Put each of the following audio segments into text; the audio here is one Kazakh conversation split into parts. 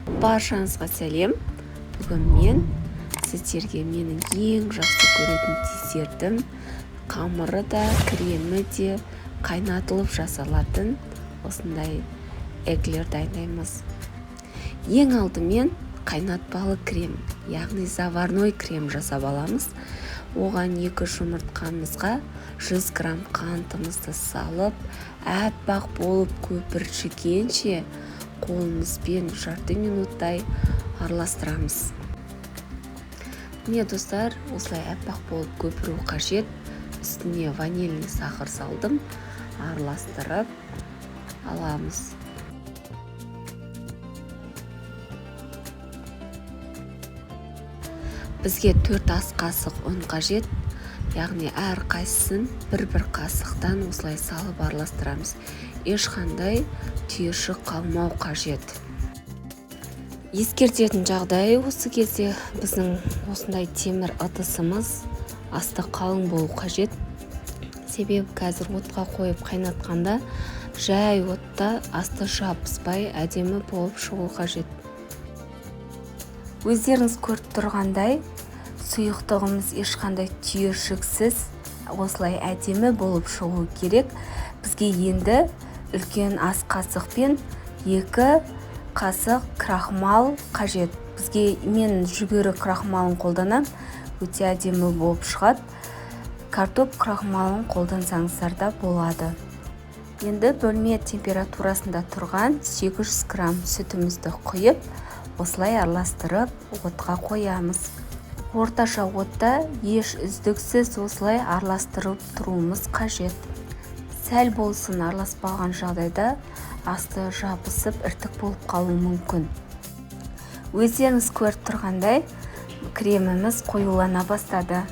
Баршаңызға сәлем. Бүгін мен сіздерге менің ең жақсы көретін десертім, қамыры да, кремі де қайнатылып жасалатын осындай эклер дайындаймыз. Ең алдымен қайнатпалы крем, яғни заварной крем жасап аламыз. Оған 2 жұмыртқамызға 100 грамм қантымызды салып, әппақ болып көпіршігенше қолымызбен жарты минуттай араластырамыз. Міне достар, осылай әппақ болып көпіру қажет. Үстіне ванильный сахар салдым, араластырып аламыз. Бізге 4 ас қасық ұн қажет, яғни әр қайсысын бір-бір қасықтан осылай салып араластырамыз. Ешқандай түйіршік қалмау қажет. Ескертетін жағдай, осы кезде біздің осындай темір ыдысымыз асты қалың болу қажет. Себебі қазір отқа қойып қайнатқанда жай отта асты жабыспай әдемі болып шығу қажет. Өздеріңіз көріп тұрғандай, сұйықтығымыз ешқандай түйіршіксіз осылай әдемі болып шығу керек. Бізге енді үлкен ас қасықпен 2 қасық крахмал қажет. Бізге мен жүгері крахмалын қолданам, өте әдемі болып шығады. Картоп крахмалын қолдансаңыздар да болады. Енді бөлме температурасында тұрған 800 грамм сүтімізді құйып, осылай араластырып отқа қоямыз. Орташа отта еш үздіксіз осылай араластырып тұруымыз қажет. Сәл болсын араласпаған жағдайда асты жабысып іртік болып қалуы мүмкін. Өздеріңіз көріп тұрғандай, креміміз қоюлана бастады.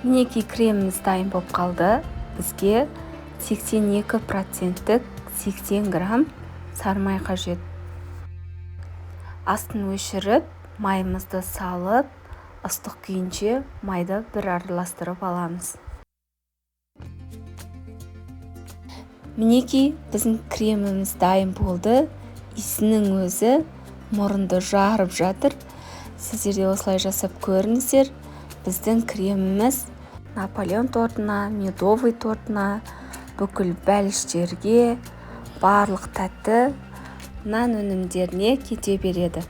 Мінекей креміміз дайын болып қалды. Бізге 82%-тік 80 грамм сары май қажет. Астын өшіріп, майымызды салып, ыстық күйінше майды бір араластырып аламыз. Мінекей біздің креміміз дайын болды. Иісінің өзі мұрынды жарып жатыр. Сіздер де осылай жасап көріңіздер. Біздің креміміз Наполеон тортына, медовый тортына, бүкіл бәліштерге, барлық тәтті нан өнімдеріне кете береді.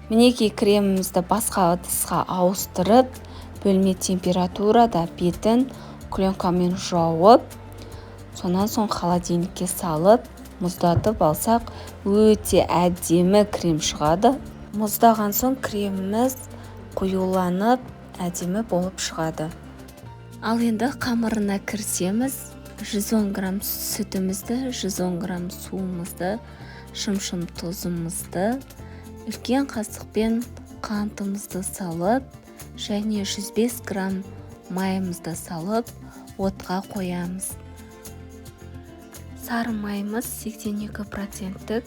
Мінекей кремімізді басқа ыдысқа ауыстырып, бөлме температурада бетін пленкамен жауып, сонан соң холодильникке салып, мұздатып алсақ, өте әдемі крем шығады. Мұздаған соң креміміз қоюланып, әдемі болып шығады. Ал енді қамырына кірісеміз. 110 грамм сүтімізді, 110 грамм суымызды, шымшым тұзымызды, үлкен қасықпен қантымызды салып, және 105 грамм майымызды салып, отқа қоямыз. Сары майымыз 82%-тік.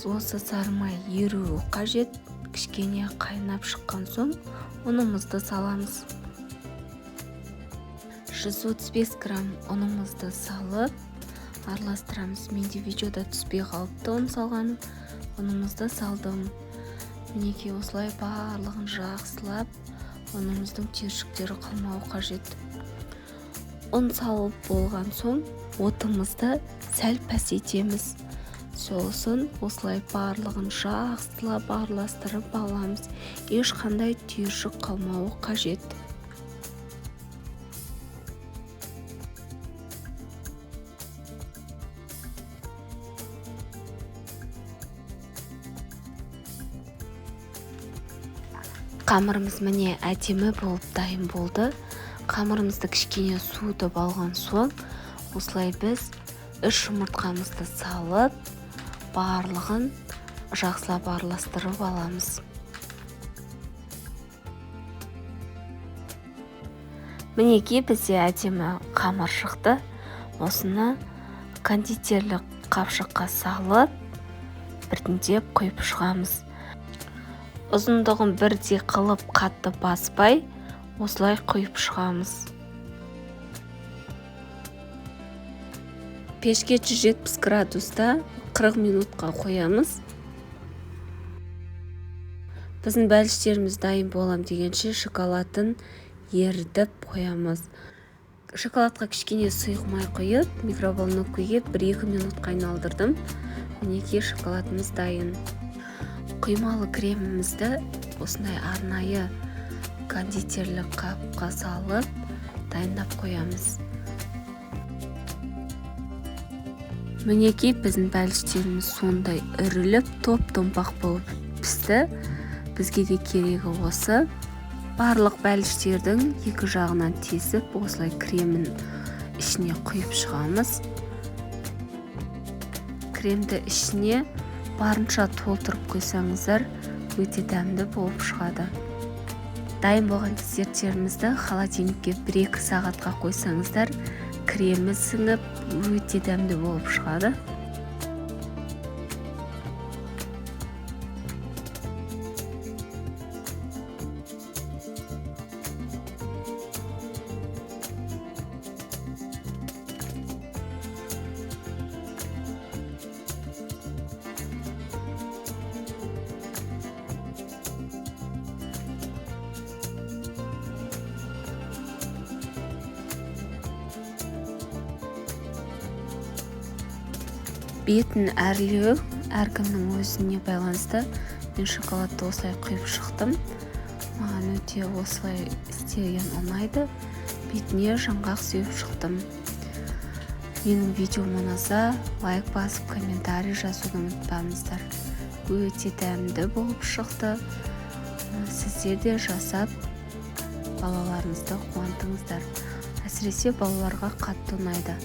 Осы сары май еруі қажет. Кішкене қайнап шыққан соң ұнымызды саламыз. 135 грамм ұнымызды салып араластырамыз. Менде видеода түспей қалыпты ұн салғаным. Ұнымызды салдым. Мінекей осылай барлығын жақсылап ұнымыздың түйіршіктері қалмауы қажет. Ұн салып болған соң отымызды сәл пәсейтеміз. Сосын осылай барлығын жақсылап араластырып аламыз. Ешқандай түйіршік қалмауы қажет. Қамырымыз міне әдемі болып дайын болды. Қамырымызды кішкене суытып алған соң осылай біз 3 жұмыртқамызды салып, барлығын жақсылап араластырып аламыз. Мінекей, бізде әдемі қамыр шықты. Осыны кондитерлік қапшыққа салып, біртіндеп құйып шығамыз. Ұзындығын бірдей қылып қатты баспай, осылай құйып шығамыз. Пешке 170 градуста 40 минутқа қоямыз. Біздің бәліштеріміз дайын болам дегенше шоколадын ерітіп қоямыз. Шоколадқа кішкене сұйық май құйып, микроволновкаға 1-2 минутқа айналдырдым. Мінекей, шоколадымыз дайын. Құймалы кремімізді осындай арнайы кондитерлік қапқа салып дайындап қоямыз. Мінекей, біздің бәліштеріміз сондай үріліп, топ-томпақ болып пісті. Бізге де керегі осы. Барлық бәліштердің екі жағынан тесіп, осылай кремін ішіне құйып шығамыз. Кремді ішіне барынша толтырып қойсаңыздар, өте дәмді болып шығады. Дайын болған десерттерімізді холодильникке 1-2 сағатқа қойсаңыздар, кремі сіңіп, өте дәмді болып шығады. Бетін әрлеу әркімнің өзіне байланысты. Мен шоколадты осылай құйып шықтым. Маған өте осылай істеген ұнайды. Бетіне жаңғақ сеуіп шықтым. Менің видеом ұнаса, лайк басып, комментарий жазуды ұмытпаңыздар. Өте дәмді болып шықты. Сіздер де жасап, балаларыңызды қуантыңыздар. Әсіресе балаларға қатты ұнайды.